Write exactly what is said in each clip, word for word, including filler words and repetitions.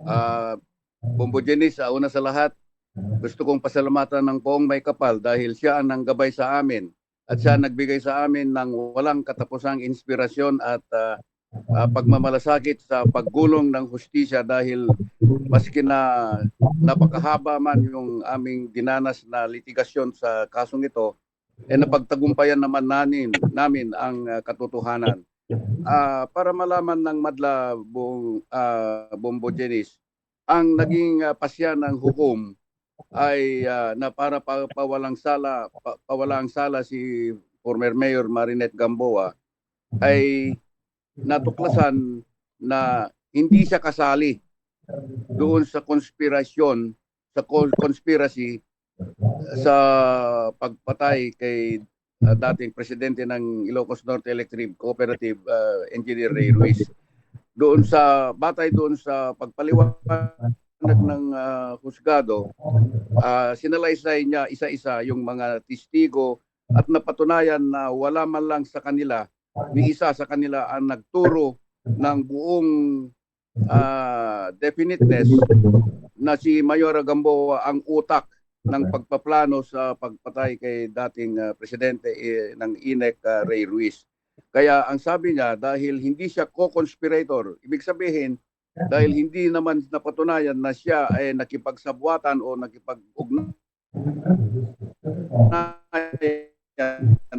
Ah, Bombo Janice, ah, una sa lahat, gusto kong pasalamatan ng buong may kapal dahil siya ang nanggabay sa amin at siya ang nagbigay sa amin ng walang katapusang inspirasyon at, ah, ah, pagmamalasakit sa paggulong ng hustisya dahil maski na napakahaba man yung aming dinanas na litigasyon sa kasong ito, eh, napagtagumpayan naman namin, namin ang, ah, katotohanan. Ah, para malaman ng madla, Bong-, ah, Bombo Janice, ang naging, ah, pasya ng hukom ay, ah, na para pa-, pawalang sala, pa-, pawalang sala si former Mayor Marinette Gamboa ay natuklasan na hindi siya kasali doon sa konspirasyon, sa con-, conspiracy sa pagpatay kay, ah, dating presidente ng Ilocos Norte Electric Cooperative, ah, Engineer Ray Ruiz. Doon sa, batay doon sa pagpaliwanag ng, ah, husgado, ah, sinalaysay niya isa-isa yung mga testigo at napatunayan na wala man lang sa kanila ni isa sa kanila ang nagturo ng buong, ah, definiteness na si Mayora Gamboa ang utak ng pagpaplano sa pagpatay kay dating, ah, presidente, eh, ng INEC, ah, Ray Ruiz. Kaya ang sabi niya, dahil hindi siya co-conspirator, ibig sabihin, dahil hindi naman napatunayan na siya ay nakipagsabuatan o nakipag-ugnayan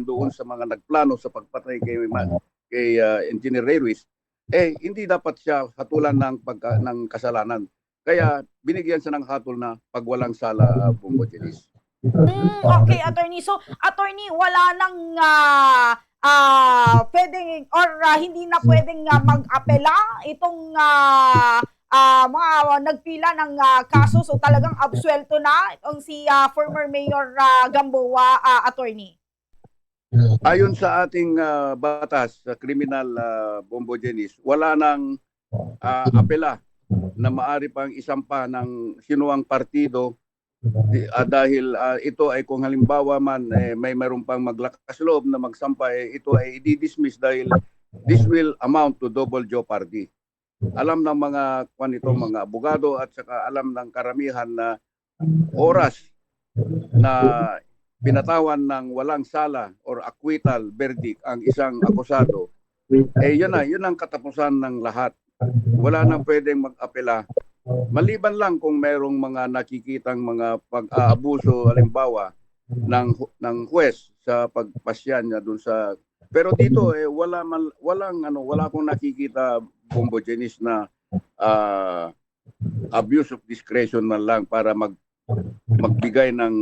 doon sa mga nagplano sa pagpatay kay Ma-, kay, ah, Engineer Ray Ruiz, eh, hindi dapat siya hatulan ng pagka-, ng kasalanan. Kaya binigyan siya ng hatol na pagwalang sala, ah, Bombo Janice. Mm, okay, attorney. So, attorney, wala nang, ah, ah, pwedeng or, ah, hindi na pwedeng, ah, mag-apela itong, ah, ah, mga nagpila ng, ah, kaso. So, talagang absuelto na itong si, ah, former Mayor, ah, Gamboa, ah, attorney. Ayon sa ating, ah, batas sa kriminal, ah, Bombo Janice, wala nang, ah, apela na maari pang isampa ng sinuang partido di-, ah, dahil, ah, ito ay kung halimbawa man, eh, may mayroon pang maglakas loob na magsampa, eh, ito ay i-dismiss dahil this will amount to double jeopardy. Alam ng mga, kwan ito, mga abogado at saka alam ng karamihan na oras na pinatawan ng walang sala or acquittal verdict ang isang akusado, eh, yun na, yun ang katapusan ng lahat. Wala nang pwedeng mag-apela. Maliban lang kung mayroong mga nakikitang mga pag-aabuso, halimbawa, ng hu-, ng huwes sa pagpasya niya dun sa, pero dito, eh, wala man, walang, ano, wala akong nakikita, Bombo Janice, na, ah, abuse of discretion man lang para mag-, magbigay ng,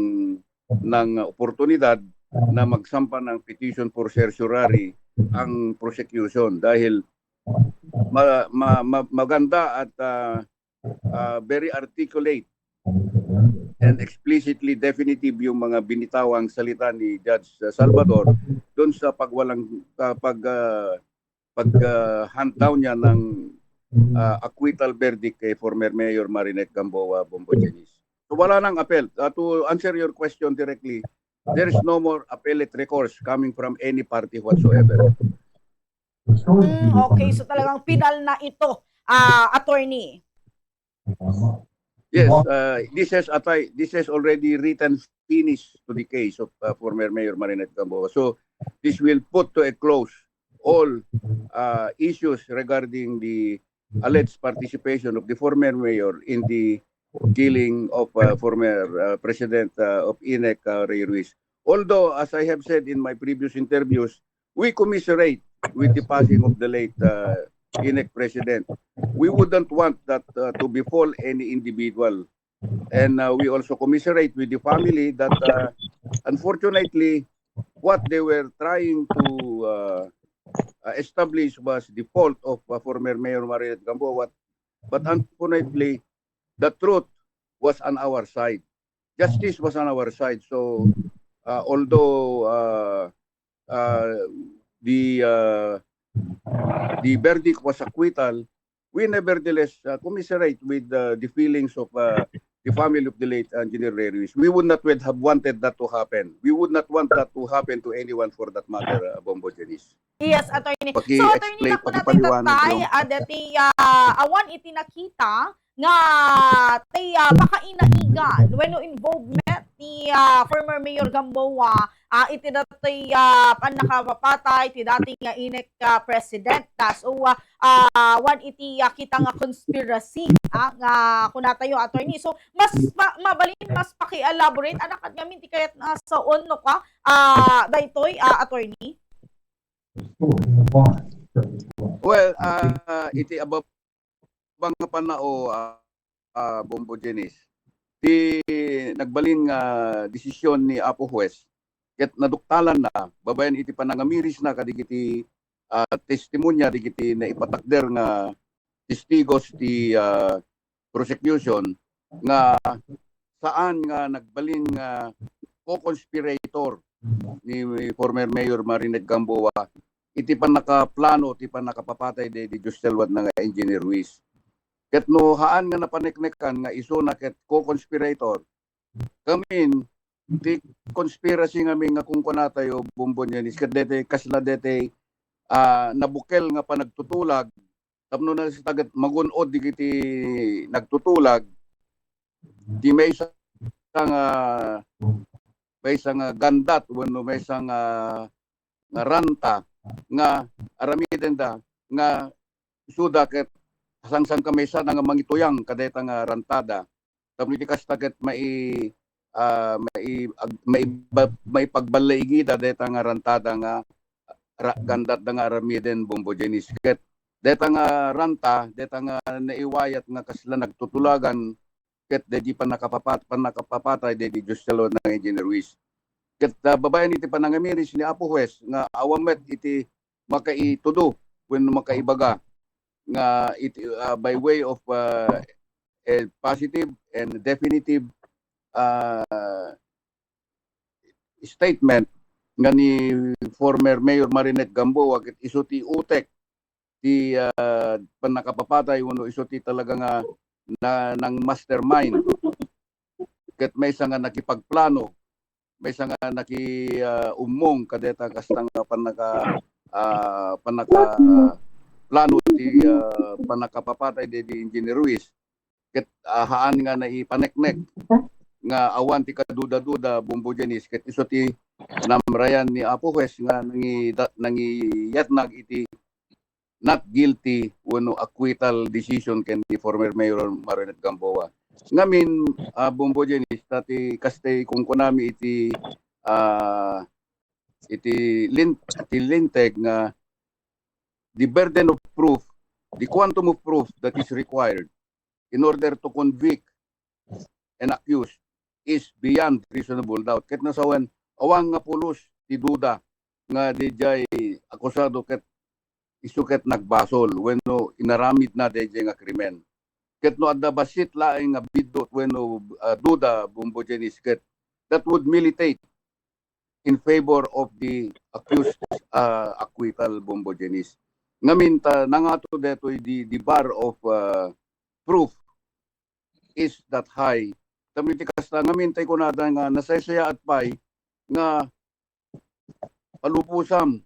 ng oportunidad na magsampa ng petition for certiorari ang prosecution dahil ma-, ma-, ma-, maganda at, ah, ah, very articulate and explicitly definitive yung mga binitawang salita ni Judge Salvador doon sa pagwalang, ah, pag, ah, pag, ah, hand down niya ng, ah, acquittal verdict kay former Mayor Marinette Gamboa, Bombo Janice. So, wala nang apel. Ah, to answer your question directly, there is no more appellate recourse coming from any party whatsoever. Mm, okay, so talagang pinal na ito, ah, attorney. Yes, uh, this has a ti-, this has already written finish to the case of, uh, former Mayor Marinette Gamboa. So this will put to a close all, uh, issues regarding the alleged participation of the former mayor in the killing of, uh, former, uh, President, uh, of INEC, uh, Ray Ruiz. Although, as I have said in my previous interviews, we commiserate with the passing of the late, uh, INEC President. We wouldn't want that, uh, to befall any individual. And, uh, we also commiserate with the family that, uh, unfortunately, what they were trying to, uh, uh, establish was the fault of, uh, former Mayor Marinette Gamboa. But unfortunately, the truth was on our side. Justice was on our side. So, uh, although, uh, uh, the, uh, the verdict was acquittal, we nevertheless, uh, commiserate with, uh, the feelings of, uh, the family of the late Engineer Ray Ruiz. We would not would have wanted that to happen. We would not want that to happen to anyone for that matter, uh, Bombo Janice. Yes, attorney. So, attorney, Paki-explain, naku natin pakipaliwanag tatay, yung ah, dati, ah, awan iti nakita, nga ti, ah, pakainaigan wenno involvement ni, ah, former Mayor Gamboa, ah, iti datoy, ah, pannakapapatay ti dati nga INEC, ah, president. Ah, so, ah, ah, wan iti, ah, kita nga conspiracy, ah, nga kunatayo, attorney. So, mas ma-, mabalin, mas paki-elaborate, ano ket ngamin ti kayat nga saon, no, ka, ah, daytoy, ah, attorney? Well, ah, iti ababa nga panao, ah, ah, Bombo Genis, ti nagbalin nga desisyon ni Apo Huwes, ket naduktalanna, babaen iti panangamirisna kadagiti, ah, testimonya dagiti naipatakder nga testigos ti, ah, prosecution nga saan nga nagbalin nga co-conspirator ni former Mayor Marinette Gamboa iti pannakaplano ti pannakapapatay daydi Jocelyn Watna nga Engineer Ruiz. Ket no haan nga napaneknekan nga isuna ket co-conspirator, ngamin, ti conspiracy ngamin nga kunkunatayo, Bombo Genis, ket daytoy kasla daytoy, ah, nabukel nga panagtutulag tapno nasitaget magun-od dagiti nagtutulag, ti maysa nga, maysa nga gandat wenno maysa nga, nga ranta nga aramidenda nga isuda ket sangsankamaysa nga mangituyang kadayta nga rantada. Tapno iti kasta ket mai-, ah, mai-, ag-, maiba-, maipagballaigida dayta nga rantada nga ra-, gandatda nga aramiden, Bombo Genis. Ket dayta nga ranta, dayta nga naiwayat nga kasla nagtutulagan ket daydi pannakapapat-, pannakapapatay daydi Jocelyn Watna nga Engineer Ruiz. Ket, ah, babaen iti panangamiris ni Apo Huwes nga awan met iti makaitudo wenno makaibaga nga iti, ah, by way of, ah, a positive and definitive, ah, statement nga ni former Mayor Marinette Gamboa ket isu ti utek ti, ah, pannakapapatay wenno isu ti talaga nga na, nang mastermind ket maysa nga nakipagplano, maysa nga naki, ah, ummong kadeta kasta nga pannaka, ah, pannaka, ah, plano ti, ah, pannakapapatay daydi Engineer Ruiz. Ket, ah, haan nga naipaneknek nga awan ti kaduda-duda, Bombo Genis, ket isu ti namrayan ni Apo Huwes nga nangi-, da-, nangiyatnag iti not guilty wenno acquittal decision ken ni former Mayor Marinette Gamboa. Ngamin, ah, Bombo Genis, ta ti kasta kunkunami iti, ah, iti lin-, iti linteg nga the burden of proof, the quantum of proof that is required in order to convict an accused is beyond reasonable doubt. Ket nasawen, awan nga pulos ti duda nga diay akusado ket isu ket nagbasol wenno inaramidna diay nga krimen. Ket no adda bassit laeng nga biddut wenno, ah, duda, Bombo Genis, ket that would militate in favor of the accused, ah, acquittal, Bombo Genis. Ngamin ta nangato daytoy the, the bar of, ah, proof is that high. Tapno iti kasta, ngamin tay kunada nga nasaysayaat pay nga palubosam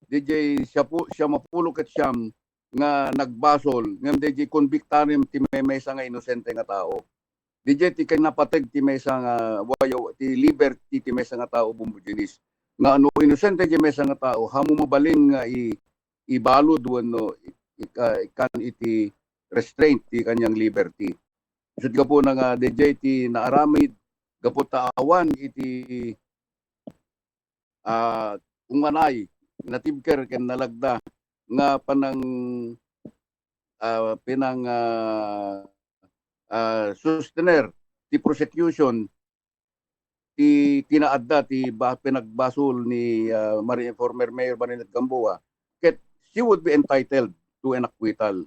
diay siapu-, siam a pulo ket siam nga nagbasol, ngem diay convictarem ti maymaysa nga inosente nga tao. Diay ti kinapateg ti maysa nga wayo, ti liberty ti maysa nga tao, Bombo Genis. Nga no inosente ti maysa nga tao, haan mabalin nga i-, ibalud wenno i-, ika-, ikkan iti restraint ti kaniang liberty. Isut' gapuna nga diay ti naaramid gapu ta awan iti, ah, unganay, natibker ken nalagda nga panang, ah, pinang, ah, ah, sustener ti prosecution ti kinaadda ti ba-, pinagbasol ni, ah, Mari-, former Mayor Marinette Gamboa, ket she would be entitled to an acquittal,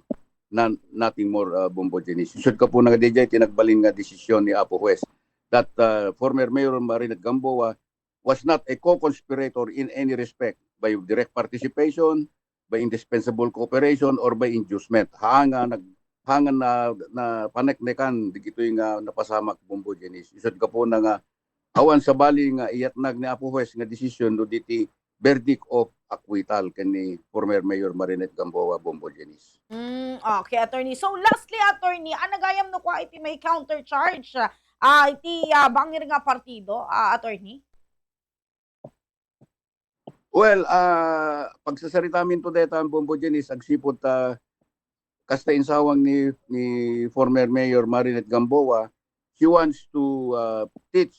na, nothing more, ah, Bombo Genis. Isut' gapuna nga diay ti nagbalin nga desisyon ni Apo Huwes that, ah, former Mayor Marinette Gamboa was not a co-conspirator in any respect by direct participation, by indispensable cooperation, or by inducement. Haan nga nag-, haan nga na, napaneknekan dagitoy nga napasamak, Bombo Genis. Isut' gapuna nga awan sabali nga iyatnag ni Apo Huwes nga desisyon no di ti verdict of acquittal ken ni former Mayor Marinette Gamboa, Bombo Janice. Mm, okay, attorney. So, lastly, attorney, ano gayam no kua iti may countercharge? Ah, iti ah, bangir nga partido, ah, attorney? Well, ah, pagsasaritamin to deta, Bombo Janice, agsipud ta kasta insawang ni, ni former Mayor Marinette Gamboa, she wants to ah, teach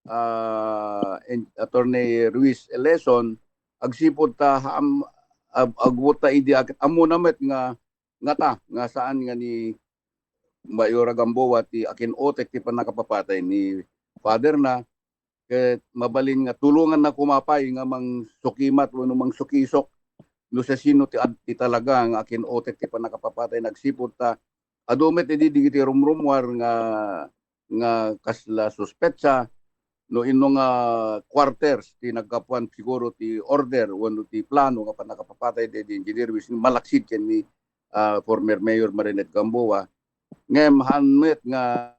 ah, en-, Attorney Ruiz a lesson, agsipud ta am, ag-, agwutta idi ket ammona met nga, ngata, nga saan nga ni Mayor Gamboa ti akin-otek ti pannakapapatay ni father na, ket mabalin nga tulonganna koma pay nga mangsukimat wenno mangsukisok no sasino ti ad-, ti talaga nga akin-otek ti pannakapapatay na agsipud ta adu met idi dagiti rumrumuar nga, nga kasla suspetsa no inno nga quarters ti naggapuan siguro ti order wenno ti plano nga pannakapapatay daydi Engineer Ruiz malaksid ken ni ah, former Mayor Marinette Gamboa. Ngem haan met nga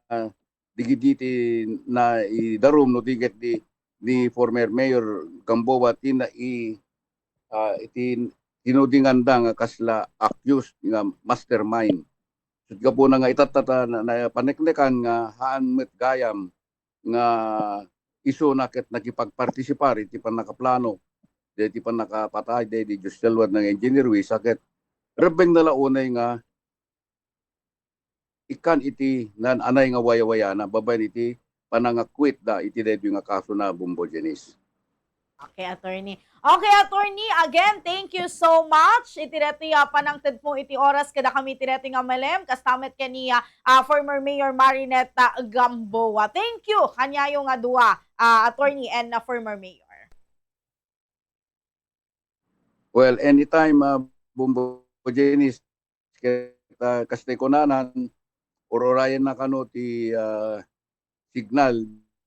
dagidi ti naidarum no di ket di ni former Mayor Gamboa ti nai ah, iti tinudinganda nga kasla accused nga mastermind. Ket gapuna nga itatta ta na, na paneknekan nga haan met gayam nga isuna ket nakipagpartisipar iti pannakaplano daydi pannakapatay daydi Dios ti alwad nga Engineer Ruiz ket rebbengna la unay nga ikkan iti naan-anay nga wayawayana babaen iti panangakwitda iti daytoy nga kasona, Bombo Janice. Okay, attorney. Okay, attorney, again, thank you so much. Iti daytoy a panangtedmo iti oras kadakami iti daytoy nga malem, kasta met ken ni ah, ah, former Mayor Marinette ah, Gamboa. Thank you kaniayo nga dua, ah, attorney and ah, former mayor. Well, anytime, ah, Bombo Janice, ket ah, kasta kunanan, ururayenna kano ti ah, signal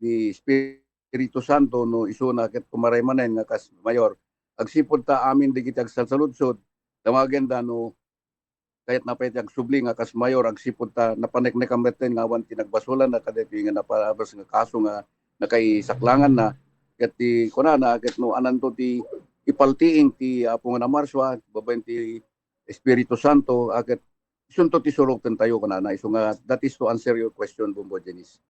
ni Espiritu Santo no isuna ket umaray manen nga kas mayor. Agsipud ta amin dagiti agsalsaludsod, damagenda no kayatna pay ti agsubli nga kas mayor agsipud ta napaneknekan metten nga awan ti nagbasolanna kadaytoy nga napaabas nga kaso nga nakaisaklanganna. Ket ti kunana ket no ananto ti ipaltiing ti Apo nga Namarsua babaen ti Espiritu Santo, a ket isunto ti surokentayo kunana. Isu nga, that is to answer your question, Bombo Janice.